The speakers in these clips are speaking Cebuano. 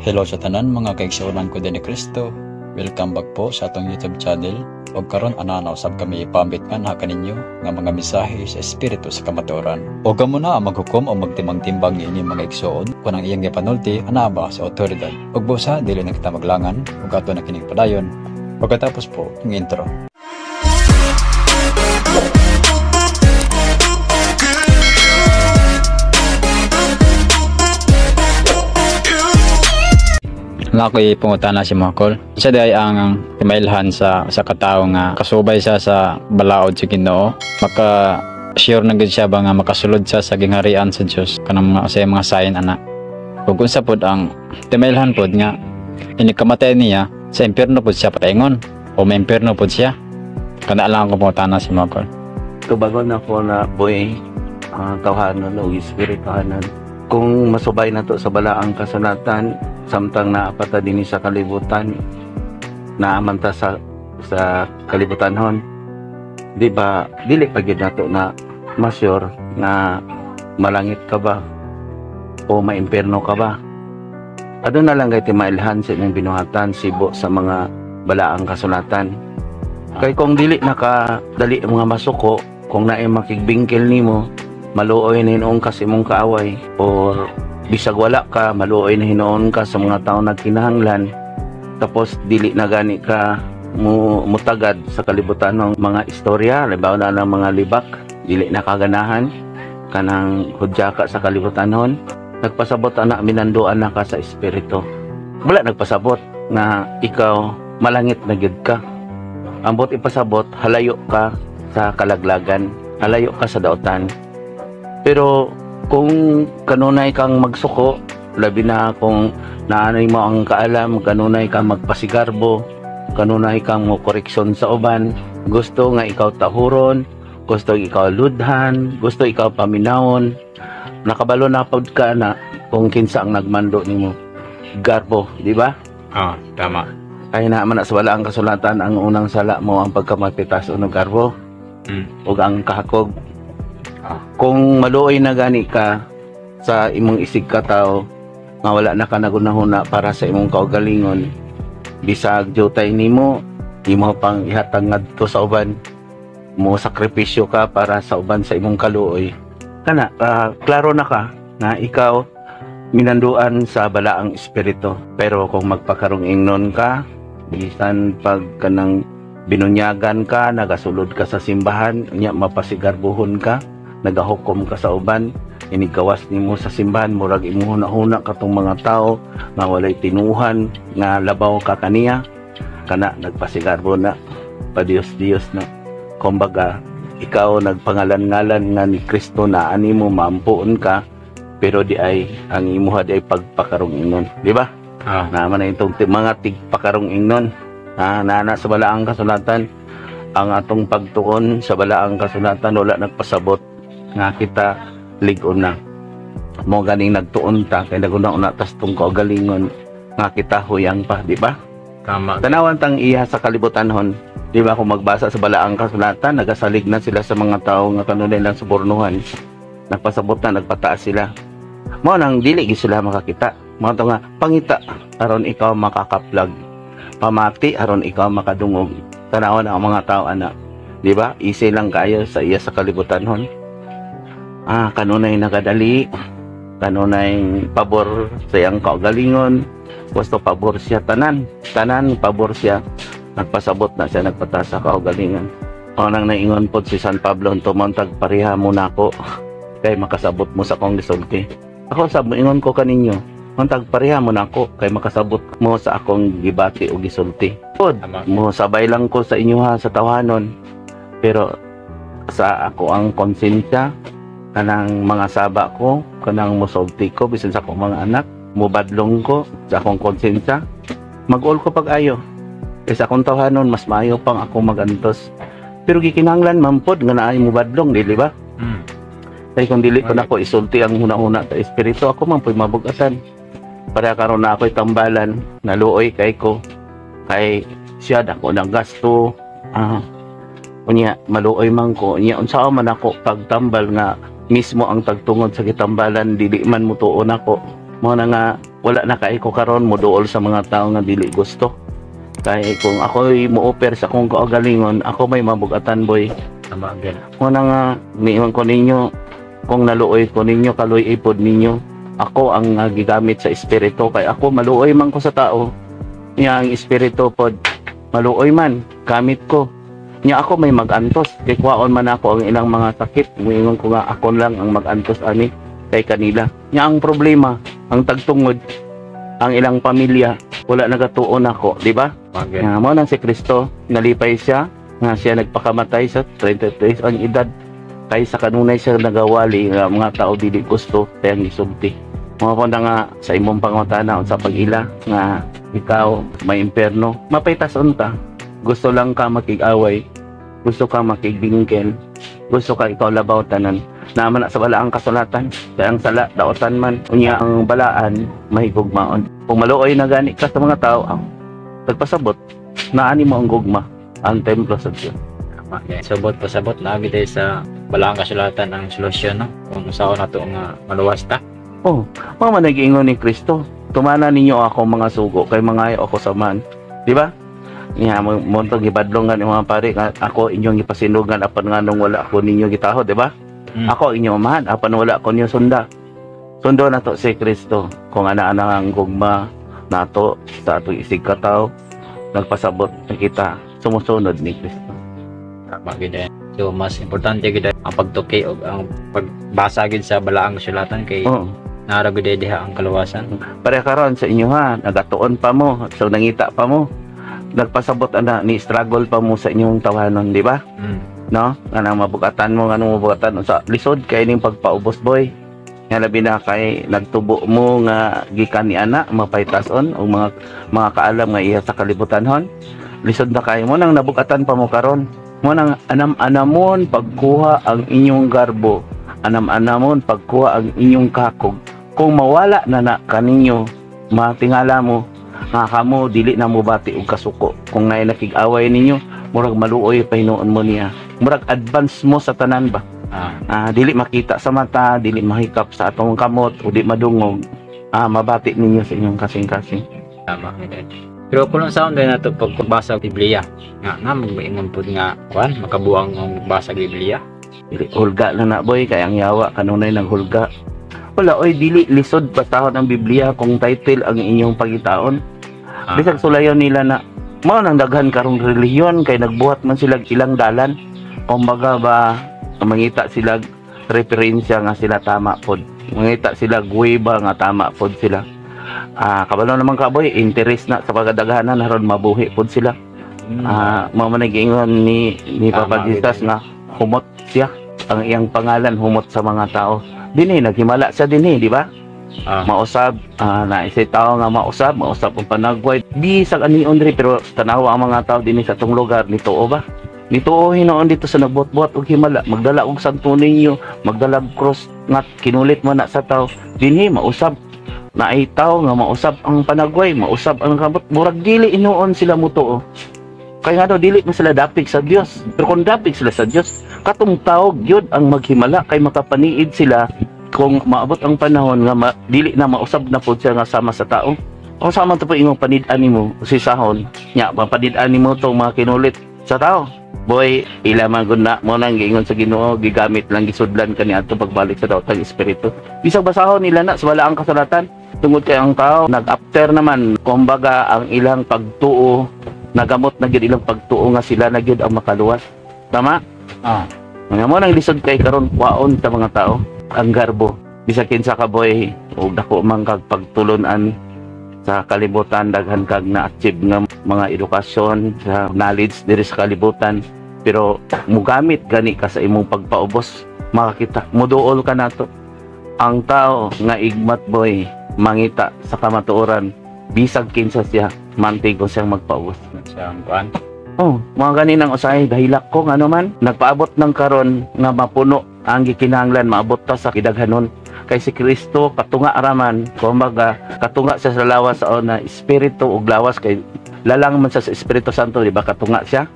Hello sa tanan, mga kaigsuonan ko din ni Kristo. Welcome back po sa atong YouTube channel. Ug karon ana na usab kami ipambit nga kaninyo nga mga mensahe sa espiritu sa kamatuoran. Ug kamo na ang maghukom o magtimbang-timbang niini, mga igsuon, kung ang iyang gipanulti ana ba sa otoridad. Ug busa dili na kita maglangan ug ato na kining padayon pagkatapos po ng intro. Na ako'y pangutana si Makol. Isa diay ang timailhan sa katawo nga kasubay siya sa balaod sa Ginoo. Maka sure na gid siya ba nga makasulod siya sa gingharian sa Dios, kanang mga sa mga sign ana. Ug unsa pod ang timailhan pod nga ini kamatay niya, sa impyerno pod siya paingon o may impyerno pod siya? Kana lang ako pangutana si Makol. Tubagon ako na boy, tawhanon o espirituhanon. Kung masubay na to sa balaang kasulatan, samtang naapata dinhi sa kalibutan, naaman ta sa kalibutan hon, di ba, dili pa gyud nato na ma-sure nga malangit ka ba o maimpierno ka ba. Aduna lang kay timailhan sa inyong binuhatan sibo sa mga balaang kasulatan. Kay kung dili na ka dali mga masuko, kung naay makigbingkil nimo, maluoy na hinuon ka sa imong kaaway, or bisag wala ka, maluoy na hinuon ka sa mga tao nagkinahanglan, tapos dili na gani ka mo mutagad sa kalibutan ng mga istorya, halimbawa na ng mga libak, dili na kaganahan kanang hudya ka sa kalibutan hon, nagpasabot ana minanduan na ka sa espiritu. Wala nagpasabot na ikaw malangit na gyud ka. Ambot ipasabot, halayo ka sa kalaglagan, halayo ka sa daotan. Pero kung kanunay kang magsuko, labi na kung naanay mo ang kaalam, kanunay kang magpasigarbo, kanunay kang mo koreksyon sa uban, gusto nga ikaw tahuron, gusto ikaw ludhan, gusto ikaw paminawon, nakabalo na pod ka na kung kinsa ang nagmando nimo. Garbo, di ba? Ah, tama. Kaya na man sa wala ang kasulatan, ang unang sala mo ang pagkamapitas o garbo ug ang kahakog. Kung maluoy na gani ka sa imong isig katawo nga wala na ka nagunahuna para sa imong kaugalingon, bisag jutay nimo, imo pang ihatag ngadto sa uban, mo sakripisyo ka para sa uban sa imong kaluoy, kana klaro na ka na ikaw minanduan sa balaang espiritu. Pero kung magpakarong ingnon ka, bisan pag kanang binunyagan ka, nagasulod ka sa simbahan, unya mapasigarbuhon ka, nagahukom ka sa uban, inigawas nimo sa simbahan, murag imuhuna-huna katong mga tao nga walay tinuhan nga labaw ka kaniya, kana nagpasigarbo na, padiyos-diyos na. Kumbaga, ikaw nagpangalan-ngalan nga ni Kristo na animo maampuon ka, pero di ay ang imuha di ay pagpakarong ingnon, di ba? Naman na itong mga tigpakarong ingnon. Nana sa balaang kasulatan, ang atong pagtuon sa balaang kasulatan wala nagpasabot nga kita lig-on na. Mo ganing nagtuon ta kay naguna-una tas tong kaugalingon nga kita huyang pa, di ba? Tama. Tanawan tang iya sa kalibutan hon, di ba, kung magbasa sa balaang kasulatan, nagasalig na sila sa mga tao nga kanunay lang subornuhan. Nagpasabot na, nagpataas sila. Mao nang dili gyud sila makakita. Mao to nga pangita aron ikaw makakaplag. Pamati aron ikaw makadungog. Tanawan ang mga tao ana, di ba? Easy lang kayo sa iya sa kalibutan hon. Kanunay nagadali, kanunay pabor sa iyang kaugalingon, gusto pabor siya tanan, tanan pabor siya. Nagpasabot na siya, nagpataas sa kaugalingon. O nang naingon pod si San Pablo, tumuntag pareha mo nako kay makasabot mo sa akong gisulti. Ako sab ingon ko kaninyo, montag pareha mo nako kay makasabot mo sa akong gibati o gisulti. Pod, mo sabay lang ko sa inyo ha sa tawhanon. Pero sa ako ang konsensya, kanang mga saba ko, kanang mosulti ko bisan sa akong mga anak, mobadlong ko sa akong konsensya, mag-all ko pag-ayo. Kaysa akong tawhanon, mas maayo pang ako magantos. Pero gikinahanglan man pod nga naay mobadlong, dili ba? Kay kung dili ko nako isulti ang huna-huna sa espiritu, ako man po'y mabugatan. Para karon na ako'y tambalan, naluoy kay ko, kay siya dako ng gasto. Unya maluoy man ko, unya unsa man ako pagtambal nga mismo ang tagtungod sa gitambalan dili man mutuon ako. Mo na nga Wala na kay ko karon moduol sa mga tao nga dili gusto. Kay kung ako'y mo-offer sa akong kaugalingon, ako may mabugatan, boy. Tama gyud. Muna nga niingon ko ninyo, kung naluoy ko ninyo, kaluy pod ninyo. Ako ang gigamit sa espiritu kay ako maluoy man ko sa tao. Nya ang espiritu pod maluoy man gamit ko. Nya ako may magantos kay kuwaon man ako ang ilang mga sakit. Muingon ko nga ako lang ang magantos ani kay kanila. Nya ang problema, ang tagtungod ang ilang pamilya wala nagatuon ako, di ba? Tama gyud. Nga mo nang si Kristo nalipay siya nga siya nagpakamatay sa 33 ang edad kay sa kanunay siya nagawali nga mga tao dili gusto kaya gisulti. Mga ko na nga sa imong pangutana sa pag-ila nga ikaw may impyerno, mapaytas unta. Gusto lang ka makig-away, gusto ka makigbingkel, gusto ka ikaw labaw tanan. Naman na sa balaang kasulatan, kaya ang sala daotan man, unya ang balaan mahigugmaon. Kung maluoy na gani ka sa mga tao, ang nagpasabot, naani mo ang gugma, ang templo sa Dios. Tama gyud. Sabot pasabot naa gyud sa balaang kasulatan ang solusyon, no, kung usaon nato nga maluwas ta. Oh, mao man nag-ingon ni Kristo, tumana ninyo ako mga sugo kay mangayo ako sa man. Di ba? Niya mo mo to gibadlongan yung mga pare nga ako inyong gipasinugan apan nganong wala ako ninyo gitahod, di ba? Ako inyong amahan apan wala ako ninyo sunda. Sundo na to si Kristo kung ana-ana ang gugma nato sa atong isig katawo, nagpasabot na kita sumusunod ni Kristo. Tama gyud eh. So mas importante gyud ang pagtuki og ang pagbasa gyud sa balaang kasulatan kay naa ra gyud diha ang kaluwasan. Pare karon sa inyo ha, nagatuon pa mo, so nangita pa mo. Nagpasabot ana ni struggle pa mo sa inyong tawanon, di ba? No? Anang mabugatan mo, anong mabugatan sa lisod kay ning pagpaubos, boy. Nga labi na kay nagtubo mo nga gikan ni ana mapaytason o mga kaalam nga iya sa kalibutan hon. Lisod na kayo mo nang nabugatan pa mo karon. Mo nang anam-anamon pagkuha ang inyong garbo. Anam-anamon pagkuha ang inyong kakog. Kung mawala na na kaninyo, matingala mo nga kamo dili na mo bati og kasuko. Kung ngay nakig-away ninyo, murag maluoy pa hinuon mo niya. Murag advance mo sa tanan ba? Dili makita sa mata, dili mahikap sa atong kamot o di madungog. Mabati ninyo sa inyong kasing-kasing. Tama gyud eh. Pero kung unsaon din nato pagbasa og Biblia nga na magmaingon pud nga kuan makabuang ang magbasa og Biblia? Dili hulga na na, boy, kay ang yawa kanunay naghulga. Wala oy, dili lisod basahon ang Biblia kung title ang inyong pagitaon. Bisag sulayon nila na mao nang daghan karong relihiyon kay nagbuhat man sila ilang dalan. Kumbaga ba mangita sila referensya nga sila tama pod. Mangita sila way ba nga tama pod sila. Kabalo naman ka, boy, interest na sa pagkadaghanan aron mabuhi pod sila. Mao man nag-ingon ni Papa Jesus nga humot siya. Ang iyang pangalan humot sa mga tao. Dinhi naghimala siya dinhi, di ba? Mausab na isay tao nga mausab, mausab ang panagway. Bisag anion diri pero tanawa ang mga tao dinhi sa atong lugar nituo ba? Nituo hinuon dito sa nagbuhat-buhat og himala, magdala og Santo Niño, magdala og cross nga kinulit man na sa tao. Dinhi mausab na ay tao nga mausab ang panagway, mausab ang kamot, murag dili hinuon sila mutuo. Kaya nga daw dili man sila dapig sa Dios. Pero kung dapig sila sa Dios, katong tao gyud ang maghimala kay makapaniid sila kung maabot ang panahon nga dili na mausab na pud siya nga sama sa tao. O sama to po imong panid-an nimo si sahon nya mapanid-an nimo tong mga kinulit sa tao. Boy, ila man gud na mo nang giingon sa Ginoo, gigamit lang gisudlan kani adto pagbalik sa daotang espiritu. Bisag basahon nila na sa wala ang kasulatan tungod kay ang tao nag-after naman, kumbaga ang ilang pagtuo nagamot na gyud ilang pagtuo nga sila na gyud ang makaluwas. Tama? Nga mo nang lisod kay karon kwaon sa mga tao ang garbo. Bisag kinsa ka, boy, og dako man kag pagtulon-an sa kalibutan, daghan kag na-achieve nga mga edukasyon sa knowledge diri sa kalibutan, pero mugamit gani ka sa imong pagpaubos, makakita muduol ka nato. Ang tao nga igmat, boy, mangita sa kamatuoran bisag kinsa siya, mantigo siyang magpaubos. Sa ang kuan. Oh, mga ganinang usahay dahilak ko ngano man nagpaabot ng karon nga mapuno ang gikinahanglan maabot ta sa kidaghanon kay si Kristo katunga raman, kumbaga katunga siya sa lawas sa una, espiritu ug lawas, kay lalang man siya sa Espiritu Santo, di ba? Katunga siya.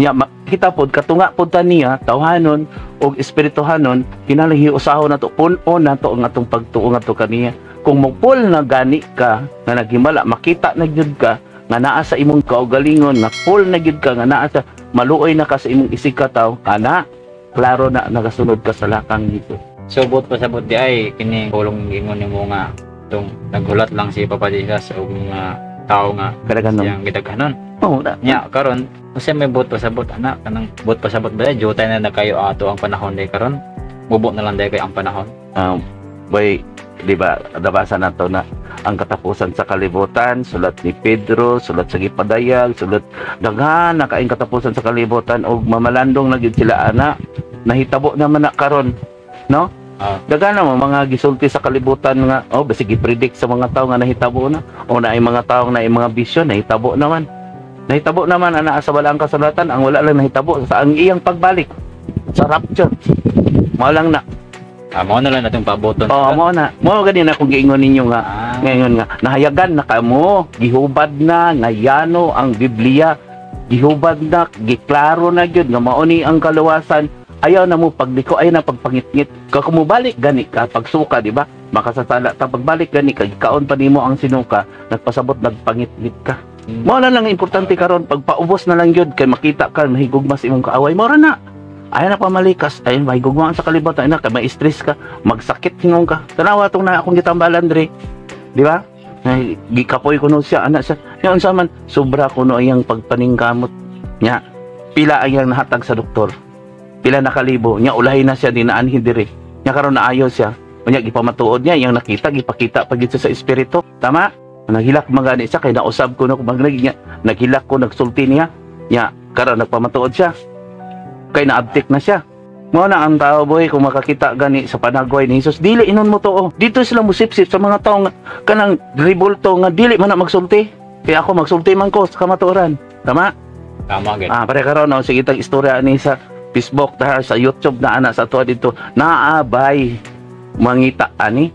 Nya kita pod katunga pod ta niya, tawhanon ug espirituhanon. Kinahanglan usahon nato, pun-on nato ang atong pagtuo ngadto kaniya. Kung mupul na gani ka nga naghimala, makita na gyud ka nga naa sa imong kaugalingon, nga full na gyud ka nga naa sa maluoy na ka sa imong isig katawo, ana klaro na nagasunod ka sa lakang nito. So buot pasabot di ay kini pulong ingon nimo nga tong naghulat lang si Papa Jesus og mga tao nga Kadaghanon. siyang gidaghanon. Oh, na. Nya karon kasi may buot pasabot ana, kanang buot pasabot ba jutay na na kayo ato ang panahon day karon. Mubo na lang day kay ang panahon. Boy, di ba, nabasa na to na ang katapusan sa kalibutan, sulat ni Pedro, sulat sa gipadayag, sulat daghan na kaing katapusan sa kalibutan og mamalandong na gyud sila ana. Nahitabo naman na karon, no? Daghan na mga gisulti sa kalibutan nga oh basig gi-predict sa mga tao nga nahitabo na o na ay mga tao na ay mga bisyon, nahitabo naman. Nahitabo naman ana sa balaang kasulatan. Ang wala lang nahitabo sa ang iyang pagbalik sa rapture. Mao lang na. Ah, mao na lang natong paaboton. Oo, mao na. Mao gani na kung giingon ninyo nga ngayon nga nahayagan na kamo, gihubad na ngayano ang Biblia, gihubad na, giklaro na gyud nga mao ni ang kaluwasan. Ayaw na mo pagliko, ayaw na pagpangitngit. Ka kumubalik gani ka pagsuka, di ba? Makasasala ta pagbalik gani ka, gikaon pa nimo ang sinuka, nagpasabot nagpangitngit ka. Mao na lang ang importante karon, pagpaubos na lang gyud kay makita ka mahigugma sa imong kaaway. Mao ra na. Ayaw na pamalikas, ayaw mahigugmaan sa kalibutan, ayaw na kay ma-stress ka, magsakit hingon ka. Tanawa tong na akong gitambalan dre. Di ba? Ay, gikapoy ko no siya, anak siya. Nya unsa man, sobra kuno iyang pagpaningkamot. Nya, pila ang iyang nahatag sa doktor. Pila na kalibo. Nya ulahi na siya dinaanhin diri. Nya karon naayo siya. Unya gipamatuod niya iyang nakita, gipakita pa gyud siya sa espiritu. Tama? Naghilak man gani siya kay nausab ko no magnag niya. Naghilak ko, nagsulti niya. Nya karon nagpamatuod siya. Kay naabtik na siya. Mao na ang tao, boy, kung makakita gani sa panagway ni Jesus, dili inon mo to. Dito sila musipsip sa mga tao nga kanang ribulto nga dili man na magsulti. Kaya ako magsulti man ko sa kamatuoran. Tama? Tama gyud. Ah, pare karon no, sige tag istorya ni sa Facebook ta sa YouTube na ana sa ato dito. Naabay mangita ani.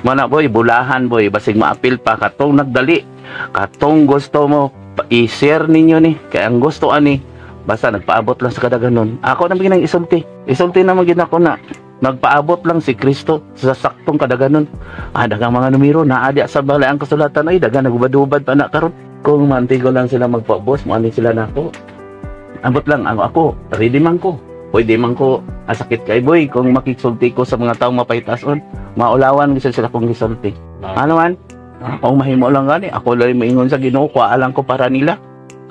Mana boy, bulahan boy, basig maapil pa katong nagdali. Katong gusto mo i-share ninyo ni. Kaya ang gusto ani basta nagpaabot lang sa kadaganon. Ako na ginang isulti. Isulti na gid ako na nagpaabot lang si Kristo sa saktong kadaganon. Ah, daghang mga numero naa di sa balay ang kasulatan ay daghang nagubad-ubad pa na karon. Kung mantigo lang sila magpaubos, mo ani sila nako. Ambot lang ang ako, ready man ko. Pwede man ko asakit kay boy kung makigsulti ko sa mga taong mapaytason, maulawan gusto sila kong gisulti. Ano man? Kung mahimo lang gani, ako lang maingon sa Ginoo, kuha lang ko para nila.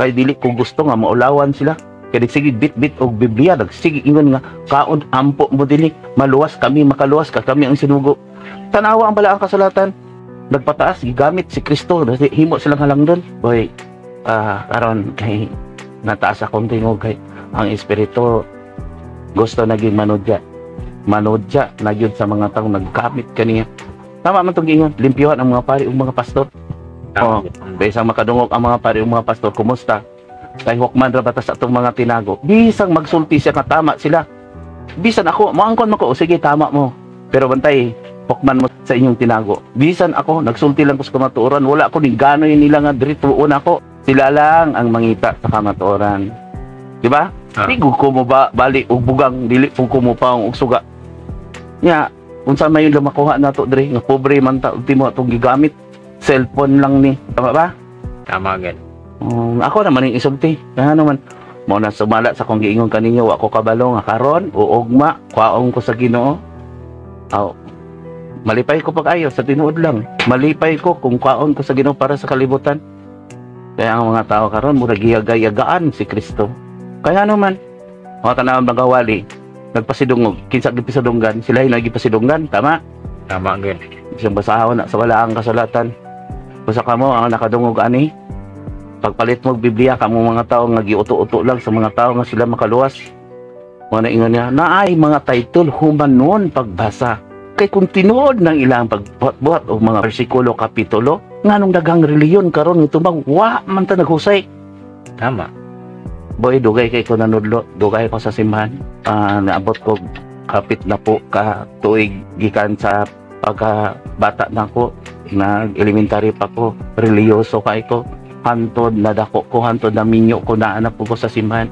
Kay dili ko gusto nga maulawan sila. Kay sige bit-bit og Biblia, nagsige ingon nga kaon ampo mo dili, maluwas kami, makaluwas ka kami ang sinugo. Tanawa ang balaang kasulatan. Nagpataas gigamit si Kristo, himo silang halangdon. Boy, karon kay nataas akong tingog kay ang espiritu gusto naging manudya. Manudya na gyud sa mga taong naggamit kaniya. Tama man tong giingon, limpyuhan ang mga pari ug mga pastor. Tama Oh. gyud. Bisang makadungog ang mga pari ug mga pastor, kumusta? Kay hukman ra bata sa atong mga tinago. Bisang magsulti siya nga tama sila. Bisan ako, moangkon man ko, "O, sige tama mo. Pero bantay, hukman mo sa inyong tinago." Bisan ako, nagsulti lang ko sa kamatuoran, wala ko ni ganoy nila nga dirituon ako. Sila lang ang mangita sa kamatuoran. Di ba? Ah. Di ko mo ba bali og bugang, dili pud ko mo paong og suga. Nya, unsa may yung makuha nato diri nga pobre man ta, ultimo atong gigamit cellphone lang ni. Tama ba? Tama gyud. Ako naman yung isulti. Kaya naman, mo na sumala sa kong giingon kaninyo, wa ko kabalo nga karon o ugma, kwaong ko sa Ginoo. Aw, malipay ko pag-ayo sa tinuod lang. Malipay ko kung kwaon ko sa Ginoo para sa kalibutan. Kaya ang mga tao karon murag giyagayagaan si Kristo. Kaya naman, mga tanawang magawali, nagpasidungog, kinsa gipasidunggan, sila yung nagipasidunggan, tama? Tama gyud. Isang basahon na sa wala ang kasulatan. Basta kamo ang nakadungog ani. Pagpalit mo og Biblia kamo mga tao nga giuto-uto lang sa mga tao nga sila makaluwas. Mga naingon niya, naay mga title humanon pagbasa. Kay kung tinuod ng ilang pagbuhat-buhat og mga bersikulo, kapitulo, nganong daghang reliyon karon nga tumang wa man ta naghusay. Tama. Boy, dugay kay ko nanudlo, dugay ko sa simbahan. Ah, naabot ko kapit na po ka tuig gikan sa pagka bata na ko, nag elementary pa ko, reliyoso kay ko. Hantod na dako ko, hantod na minyo ko, na anak ko sa simbahan.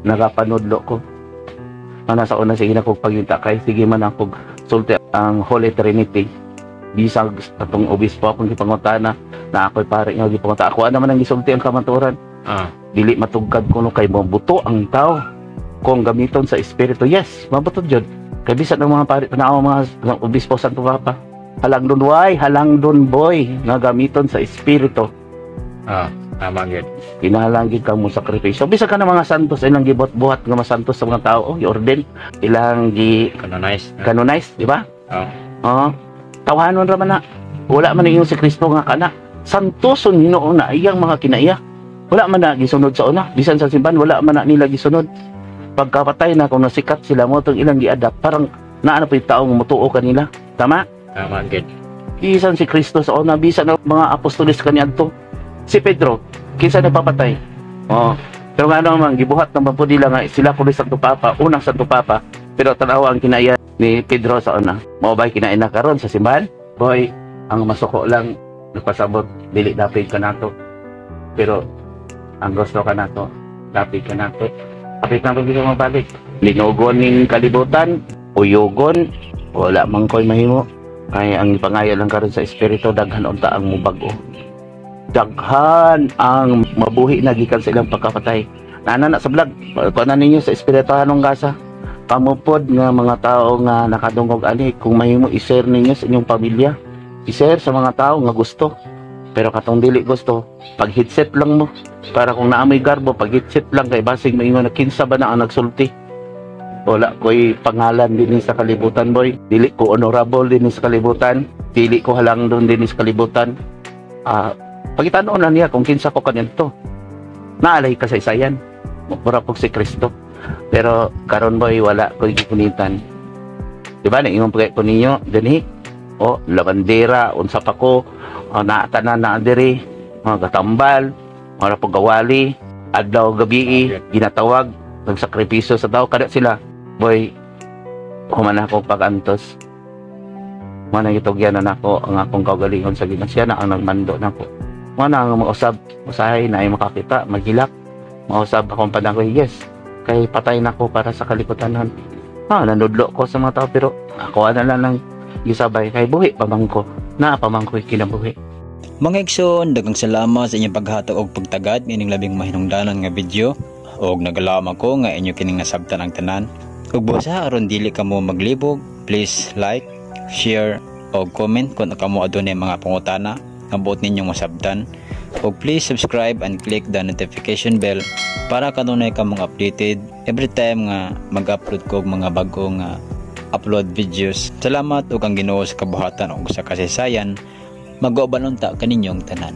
Nagapanudlo ko. Mana sa una sige na kog paghinta kay sige man ako sulti ang Holy Trinity. Bisag atong obispo akong gipangutana na ako'y pare nga gipangutana. Ako naman ang gisulti ang kamatuoran. Dili matugkad kuno kay mabuto ang tao kung gamiton sa espiritu. Yes, mabuto jud. Kay bisan ang mga pare, tanaw mga ng obispo, Santo Papa. Halang dun way, halang dun boy nga gamiton sa espiritu. Tama gyud. Kinahanglan gid kang mo sakripisyo. Bisan ka ng mga santos, ilang gibuhat-buhat nga masantos sa mga tao, oh, i-ordain, ilang gi Canonize. Canonize, di ba? Oo. Oo. Tawhanon ra man na. Wala man ingon si Kristo nga kana. Santoson Ginoo na iyang mga kinaiya. Wala man na gisunod sa una. Bisan sa simbahan, wala man na nila gisunod. Pagkapatay na, kung nasikat sila mo itong ilang gi-adapt, parang naano pa yung taong mutuo kanila. Tama? Tama gyud. Bisan si Kristo sa una, bisan ang mga apostoles kaniadto. Si Pedro, kinsa nagpapatay? Oo. Pero nga naman, gibuhat naman po nila nga sila kuno Santo Papa, unang Santo Papa. Pero tanawa ang kinaya ni Pedro sa una. Mao ba'y kinain na karon sa simbahan? Boy, ang masuko lang nagpasabot, dili dapit ka nato. Pero ang gusto ka nato, dapit ka nato. Kapit na pag mabalik. Linugon ning kalibutan, uyugon, wala man ko'y mahimo. Kaya ang ipangayo lang karon sa espiritu, daghan unta ang mubag-o. Daghan ang mabuhi na gikan sa ilang pagkapatay. Nana na sa vlog, kuan na ninyo sa espirituhanong gasa. Pamupod nga mga tao nga nakadungog ani, kung mahimo i-share ninyo sa inyong pamilya. I-share sa mga tao nga gusto. Pero katong dili gusto, pag headset lang mo para kung naamoy garbo, pag headset lang kay basig maingon na kinsa ba na ang nagsulti. Wala ko'y pangalan din sa kalibutan, boy. Dili ko honorable din sa kalibutan. Dili ko halangdon din sa kalibutan. Pagitanaw na niya kung kinsa ko kanito. Naalay kasaysayan. Mura po si Kristo. Pero karon, boy, wala ko'y gipunitan. Diba, naingon pa ko ninyo dinhi. O, labandera, unsa pa ko, o, naatanan na diri, mga gatambal, mga pagawali, adlaw gabi, ginatawag, nagsakripisyo sa tao, kada sila. Boy, human ako pag-antos. Mana gitugyan na nako ang akong kaugalingon sa Ginoo. Siya na ang nagmando nako. Mana ang mausab, usahay na ay makakita, maghilak. Mausab akong panangoy, yes. Kay patay na ko para sa kaliputanon. Nanudlo ko sa mga tao pero ako na lang ng gisabay kay buhi pa man ko. Naa pa man ko'y kinabuhi. Mga igsoon, daghang salamat sa inyong paghatag og pagtagad niining labing mahinungdanon nga video og nagalaom ako nga inyo kining nasabtan ang tanan. Ug busa aron dili kamo maglibog, please like, share og comment kung kamo adunay mga pangutana nga buot ninyong masabtan. Ug please subscribe and click the notification bell para kanunay ka mga updated every time nga mag-upload ko og mga bag-o nga upload videos. Salamat ug ang Ginoo sa kabuhatan ug sa kasaysayan mag-uban unta kaninyong tanan.